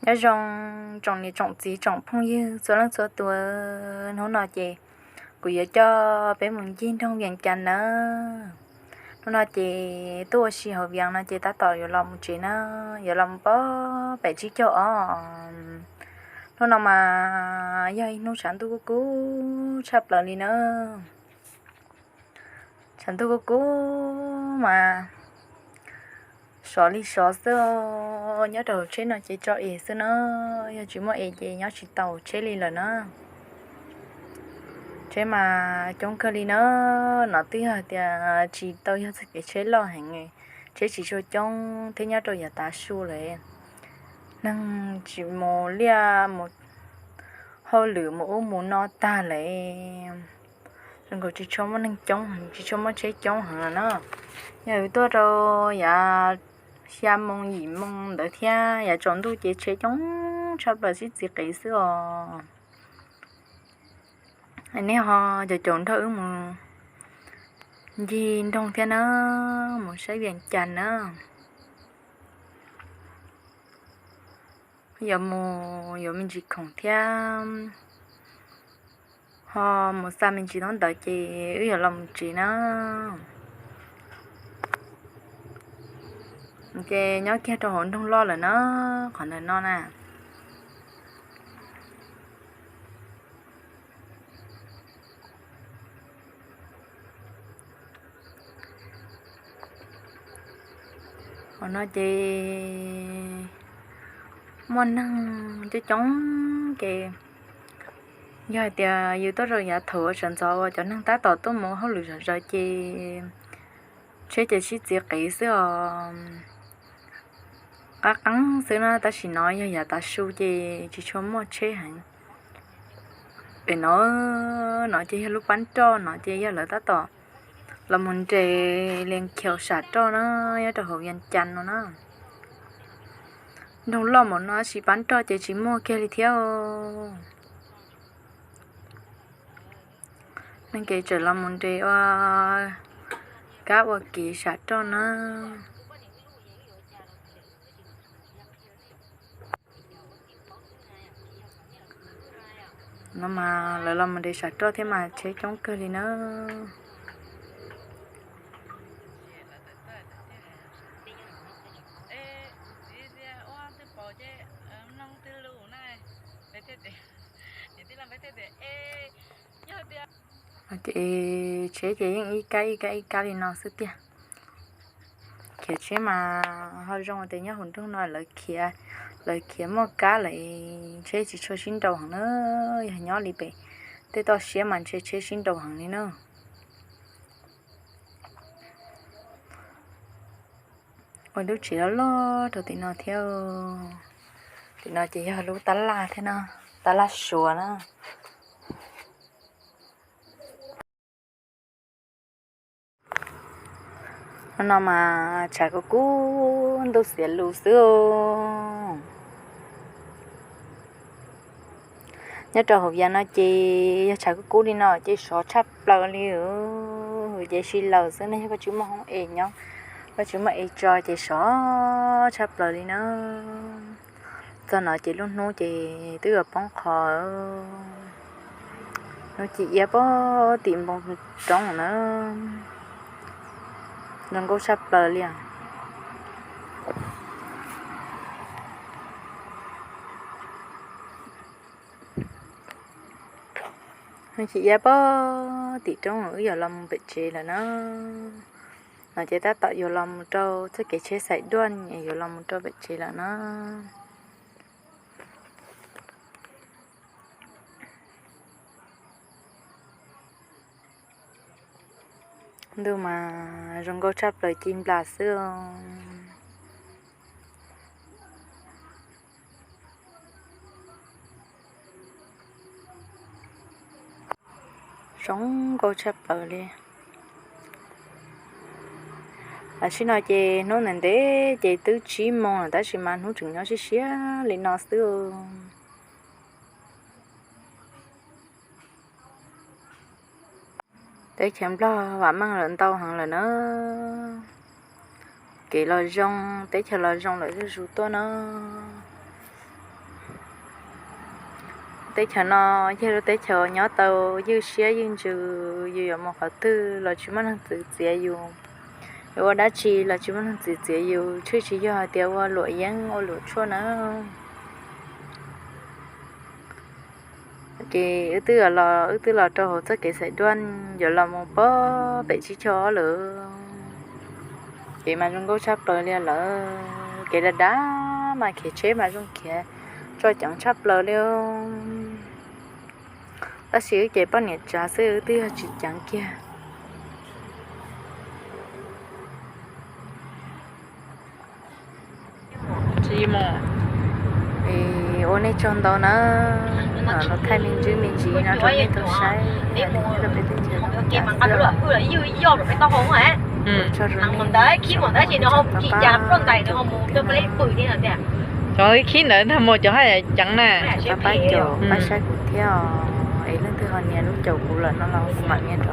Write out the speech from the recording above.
Nyob zoo tsoom niam tsoom txiv tsoom phooj ywg txhua leej txhua tus, hnub no ces kuv yuav coj peb mus ncig nroog Vias Cas nawb. Hnub no ces tuaj ua si hauv Vias no ces tab tom yuav los mus tsev na, yuav los mus pem tsib caug ob. Hnub no mas yog ib hnub tshav ntuj kub kub tshaj plaws li na. Tshav ntuj kub kub mas sov li sov xwb, nyob rau hauv tsheb no ces tso es xwb na, yog tsis muaj es ces nyob tsis tau tsheb li lawm na. Tsheb mas coob kawg li na, no twb yog tias tsis tau yog txoj kev tsheb loj heev, tsheb tsis tshua coob thiab nyob rau yav tav su lawm, neeg tsis mus liaj mus hauj lwm mus ub mus no tag lawm, zoo nkaus tsis tshua muaj neeg coob, tsis tshua muaj tsheb coob heev lawm na. Yog tuaj rau yav xya moo yim moo ntawd thiab yav tsaus ntuj ces tsheb coob tshaj plaws sib txiv qiv xwb os. Nej ho caum caum nrog wb mus ncig nroog thiab na, mus saib Vias Cas na. Yuav mus yuav me ntsis khoom thiab ho mus xa me ntsis ntawv ces wb yuav los mus tsev na. Ces nyob kiag rau hauv nroog loj lawm na, qhov ntawm no na. Qhov no ces muaj neeg coob coob ces yog hais tias yus tuaj rau yav thaum uas sawv ntxov uas cov neeg tab tom tuaj mus hauj lwm zom zaws ces tsheb ces sib txiv qiv xwb os. Qab qeeb xwb na, tab sis no yog yav tav su ces tsis tshua muaj tsheb heev. Pem no, no ces yog lub pab roj no ces yog lawv tab tom los mus nres Lias Khiaus sam roj na, nyob rau hauv Vias Cas no na. Nroog loj npaum no tab sis pab roj ces tsis muaj kiag li thiab. Neeg ces tseem los mus nres ua kab ua kev sam roj na. No mas lawv los mus nres sam roj thiab mas tsheb coob kawg li na. Ces tsheb ces yeej ib kab ib kab ib kab li no xwb tiag. Khiav tsheb mas ho zoo tias nyob hauv nroog no lawv khiav, lawv khiav muaj kab lawm, tsheb tsis tshua sib nraus heev na. Yog nyob li pem tej toj siab mas ntshe tsheb sib nraus heev li na. Ua lub tsev loj loj rau tim no thiab. Tim no ces yog lub tab laj thiab no, tab laj Suav na. Hnub no mas tshav kub kub ntuj xiav lus xwb. Nyob rau hauv Vias no ces yog tshav kub kub li no ces sov tshaj plaws li, ces sib laws xwb ne, yog koj tsis muaj hoob es nyob, koj tsis muaj es tso ces sov tshaj plaws li na. Txog no ces lub hnub ces twb yuav poob qho, hnub ci iab pog tim npoo roob na, zoo nkauj tshaj plaws li os. Hnub ci iab pog tim roob wb yuav los mus pem tsev lawm na. No ces tab tom yuav los mus rau txoj kev tsheb xaim duaj es yuav los mus rau pem tsev lawm na. Ntuj mas zoo nkauj tshaj plaws ci nplas xwb. Zoo nkauj tshaj plaws li. Tam sim no ces hnub ntev ntev ces twb tsib moos lawm tab sis mas hnub tseem nyob siab siab li no xwb. Teb chaws Nplog vam meej lawm ntau heev lawm na. Kev los zoo, teb chaws los zoo lawm zuj zus tuaj na. Teb chaws no yog lub teb chaws nyob tau ywj siab ywj ntsws, yus yuav mus qhov twg los tsis muaj neeg txwv txiav yus, yuav ua dab tsi los tsis muaj neeg txwv txiav yus, tshwj tsis yog hais tias ua luam yeeb ua luam tshuaj na. Ces wb twb los, wb twb los rau hauv txoj kev xaiv duaj yuav los mus pem tsib caug ob lawm. Kev mas zoo nkauj tshaj plaws li lawm, kev dav dav mas khiav tsheb mas zoo khiav tso ceev tshaj plaws li. Tab sis wb ces poj niam tsav xwb, wb twb yog tsis ceev kiag. Es ua nej tsaug ntau na, los thaij me ntsis me ntsis no rau nej tau saib, nyob rau peb teb chaws no cas xwb. Ua tsaug rau nej, tsaug ntau pab, cov ib khib ntawd ntag mus cov haj yam ceev na, pab pab caum pab saib kuv thiab os, es leej twg ho nias lub caum kuv lawm no los kuv mam nias rau.